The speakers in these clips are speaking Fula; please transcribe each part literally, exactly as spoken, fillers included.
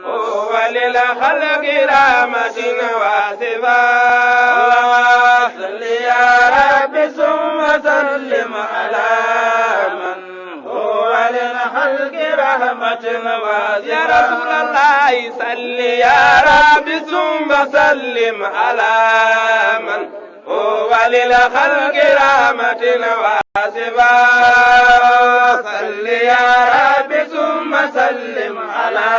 هو للخلق رحمة واسفة. صل يا رب ثم سلم على من هو للخلق رحمة واسفة. يا رسول الله، صل يا رب ثم سلم على من هو للخلق رحمة واسفة. صل يا رب ثم سلم على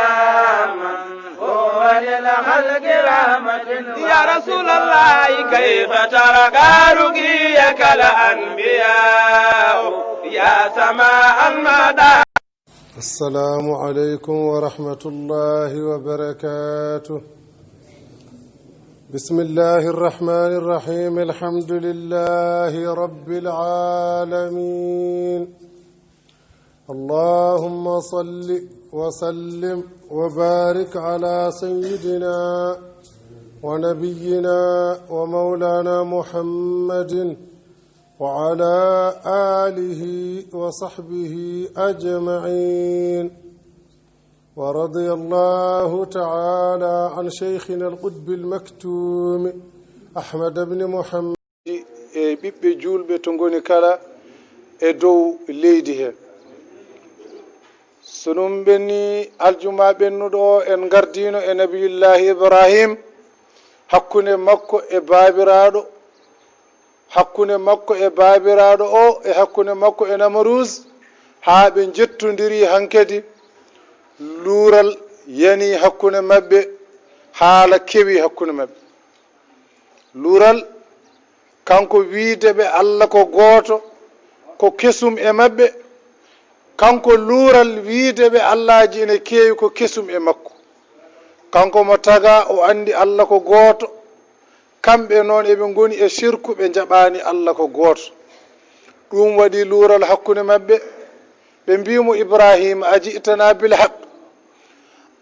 من هو للخلق رحمة. يا رسول الله، كيف ترقى رقيك الأنبياء يا سماء المدى. السلام عليكم ورحمة الله وبركاته. بسم الله الرحمن الرحيم. الحمد لله رب العالمين. اللهم صل وسلم وبارك على سيدنا ونبينا ومولانا محمد وعلى آله وصحبه أجمعين. ورضي الله تعالى عن شيخنا القطب المكتوم أحمد بن محمد. E ɓiɓɓe juulɓe to ngoni kala e dow leydi he. So ɗum ɓenni, aljuma ɓennuɗo o, en ngardino e Nabiyullahi Ibrahim, hakkunde makko e baabiraaɗo, hakkunde makko e baabiraaɗo o, e hakkunde makko e Namarus, haa ɓe njettondiri hankadi. Luural yani hakkunde maɓɓe, haala kewi hakkunde maɓɓe. Luural, kanko wiide ɓe Allah ko gooto, ko kesum e maɓɓe. Kanko luural wiide ɓe Allaaji ene keewi, ko kesum e makko. Kanko mo taga, o anndi Allah ko gooto. Kamɓe noon eɓe ngoni e sirku, ɓe njaɓaani Allah ko gooto. Ɗum waɗi luural hakkunde maɓɓe. Ɓe mbii mo, "Ibrahima, a ji'tana bil haq."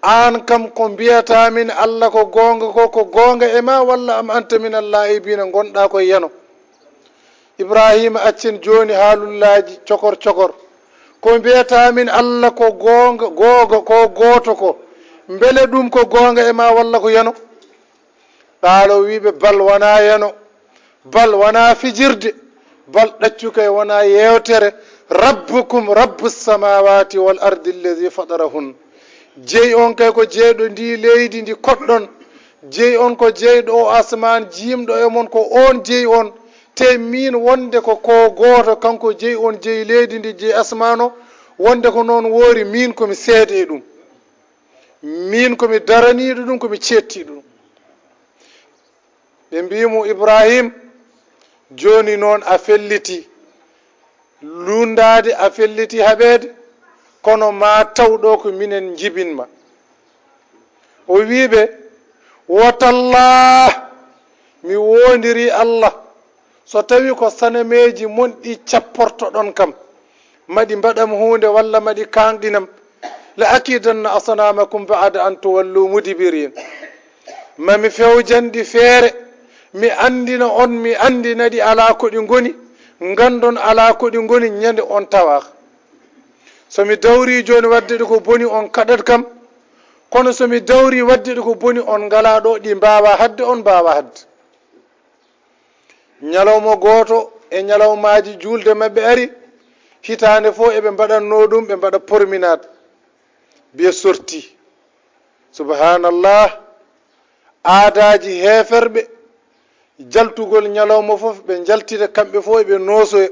Aan kam ko mbiyataa min Allah ko goonga ko, ko goonga e ma, walla am anta min al-laa'ibiina, ngonɗaa ko e yano? Ibrahima, accen jooni haalullaaji cokor cokor. Ko mbiyataa min Allah ko goonga, googa, ko gooto ko, mbele ɗum ko goonga e ma walla ko yano? Qaala, o wii ɓe, "Bal wonaa yano, bal wonaa fijirde, bal ɗaccu kay wonaa yeewtere. Rabbukum rabbu samaawaati wal ardi allazi fatarahun." Jeyi on kay ko jeyɗo ndi leydi ndi koɗɗon. Jeyi on ko jeyɗo o asmaan jiimɗo e mon, ko on jeyi on. Te min wonde ko ko gooto, kanko jeyi on, jeyi leydi ndi, jeyi asmaan o, wonde ko noon woori, min ko mi seede e ɗum. Min ko mi daraniiɗo ɗum, ko mi ceettiiɗo ɗum. Ɓe mbii mo, "Ibrahim, jooni noon a felliti. Lunndaade a felliti haɓeede, kono maa taw ɗo ko minen njibin ma." O wii ɓe, "Watallah, mi woondiri Allah, so tawi ko sanameeji mon ɗi capportoɗon kam, maɗi mbaɗam huunde walla maɗi kaanɗinam, la akidanna asnamakum ba'da an tuwallu mudbirin." Ma mi fewjanɗi feere, mi anndina on, mi anndina ɗi alaa ko ɗi ngoni, nganndon alaa ko ɗi ngoni ñande on tawaaka. So mi dawri jooni waɗde ɗi ko boni, on kaɗat kam, kono so mi dawri waɗde ɗi ko boni, on ngalaa ɗo, ɗi mbaawaa haɗde, on mbaawaa haɗde. Ñalawma gooto e ñalawmaaji juulde maɓɓe ari, hitaande fof eɓe mbaɗatnoo ɗum, ɓe mbaɗa porminaat, mbiya sorti. Subhaanallah, aadaaji heeferɓe, jaltugol ñalawma fof, ɓe njaltida kamɓe fof, eɓe noosoya.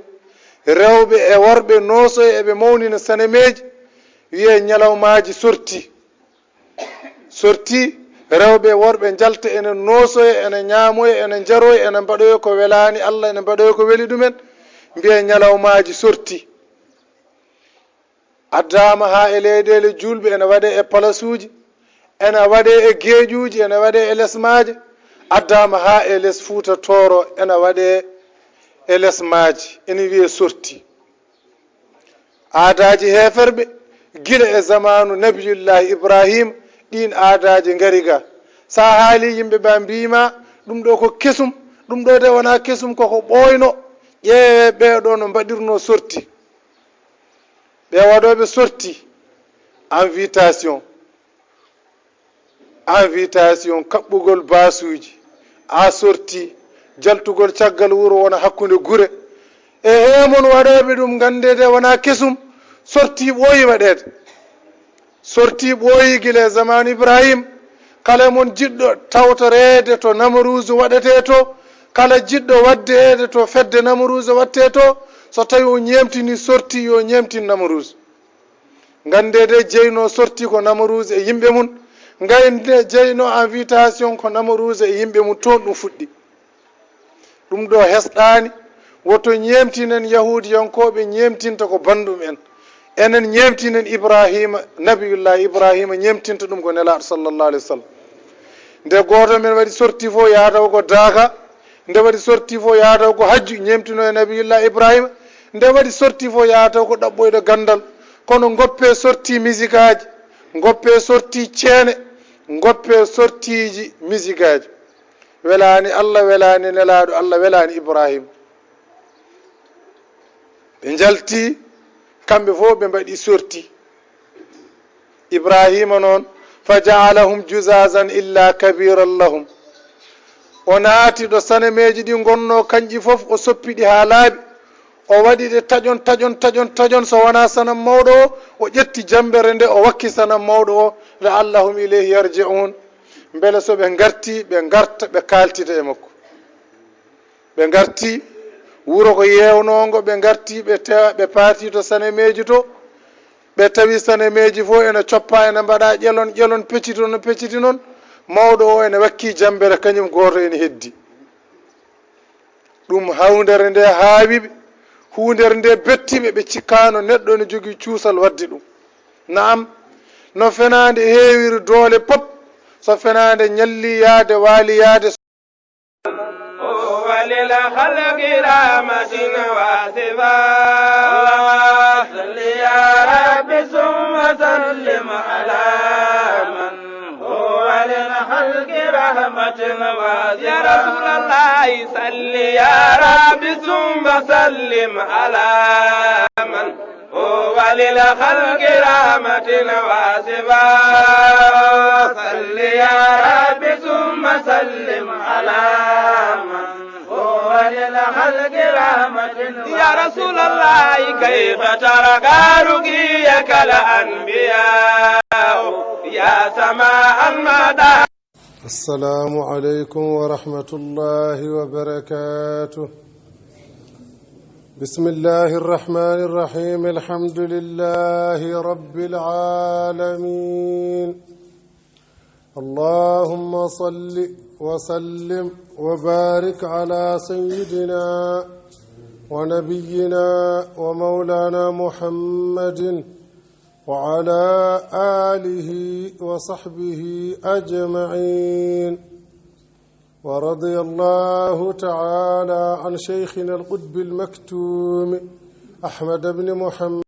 Rewɓe e worɓe noosoya, eɓe mawnina sanameeji, wiyee ñalawmaaji sorti. Sorti, rewɓe e worɓe njalta, ene noosoya, ene ñaamoya, ene njaroya, ene mbaɗoya ko welaani Allah, ene mbaɗoya ko weli ɗumen, mbiya ñalawmaaji sorti. Addaama haa e leyɗeele juulɓe, ene waɗee e palasuuji, ene waɗee e geeƴuuji, ene waɗee e les maaje. Addaama haa e les Fuuta Tooro, ene waɗee e les maaje, ene wiyee sorti. Aadaaji heeferɓe, gila e zamaanu Nabiyullaahi Ibrahim, ɗiin aadaaji ngari ga. So a haalii yimɓe ɓe, mbii ma, "Ɗum ɗo ko kesum, ɗum ɗo de wonaa kesum, koko ɓooyno." Ƴeewee ɓee ɗo no mbaɗirnoo sorti. Ɓe waɗooɓe sorti, invitation. Invitation, kaɓɓugol baasuuji, a sorti, jaltugol caggal wuro wona hakkunde gure. E hee mon waɗooɓe ɗum, nganndee de wonaa kesum, sorti ɓooyi waɗeede. Sorti ɓooyi gila e zamaanu Ibrahim. Kala e mon jiɗɗo tawtoreede to Namruuzu waɗetee to, kala jiɗɗo waddeede to fedde Namruuzu waɗetee to, so tawi o ñeemtini sorti, yo ñeemtin Namruuzu. Nganndee de jeyno sorti ko Namruuzu e yimɓe mum. Ngayde jeyno invitation ko Namruuzu e yimɓe mum, toon ɗum fuɗɗi. Ɗum ɗo hesɗaani, woto ñeemtinen yahuudiyankooɓe, ñeemtinta ko banndum en. Enen ñeemtinen Ibrahima, Nabiyullahi Ibrahima ñeemtinta ɗum ko Nelaaɗo sallallahu alaihi wasallam. Nde gooto men waɗi sorti fof yaha taw ko daaka, nde waɗi sorti fof yaha taw ko hajju, ñeemtino e Nabiyullahi Ibrahima, nde waɗi sorti fof yaha taw ko ɗaɓɓoyɗo ganndal. Kono ngoppe sorti misikaaji, ngoppe sorti ceene, ngoppe sortiiji misikaaji. Welaani Allah, welaani Nelaaɗo Allah, welaani Ibrahima. Ɓe njalti, kamɓe fof ɓe mbaɗi sorti. Ibrahima noon, fa ja'alahum juzazan illa kabiran lahum. O naati ɗo sanemeeji ɗi ngonnoo, kanƴi fof o soppi ɗi haa laaɓi. O waɗi ɗe taƴon, taƴon, taƴon, taƴon, so wonaa sanam mawɗo o, o ƴetti jammbere nde, o wakki sanam mawɗo o, la'allahum ilayhi yarji'un. Mbele so ɓe ngarti, ɓe ngarta, ɓe kaaltita e makko. Ɓe ngarti wuro ko yeewnoongo, ɓe ngarti, ɓe tewa, ɓe paati to sanemeeji to. Ɓe tawi sanemeeji fof ene coppa, ene mbaɗa ƴelon, ƴelon, pecciti noon, pecciti noon. Mawɗo o ene wakki jammbere, kañum gooto ene heddi. Ɗum hawndere nde haawi ɓe, huundere nde betti ɓe, ɓe cikkaano neɗɗo ene jogii cuusal waɗde ɗum. Naam, no fenaande heewiri doole pop, so fenaande ñalli yaade, waali yaade. هو للخلق رحمة واسفة. صل يا رب ثم سلم على من هو للخلق رحمة واسفة. يا رسول الله، صل يا رب ثم سلم على من هو للخلق رحمة واسفة. صل يا رب ثم سلم على من هو للخلق رحمة. يا رسول الله، كيف ترقى رقيك الأنبياء يا سماء المدى. السلام عليكم ورحمة الله وبركاته. بسم الله الرحمن الرحيم. الحمد لله رب العالمين. اللهم صل وسلم وبارك على سيدنا ونبينا ومولانا محمد وعلى آله وصحبه أجمعين. ورضي الله تعالى عن شيخنا القطب المكتوم أحمد بن محمد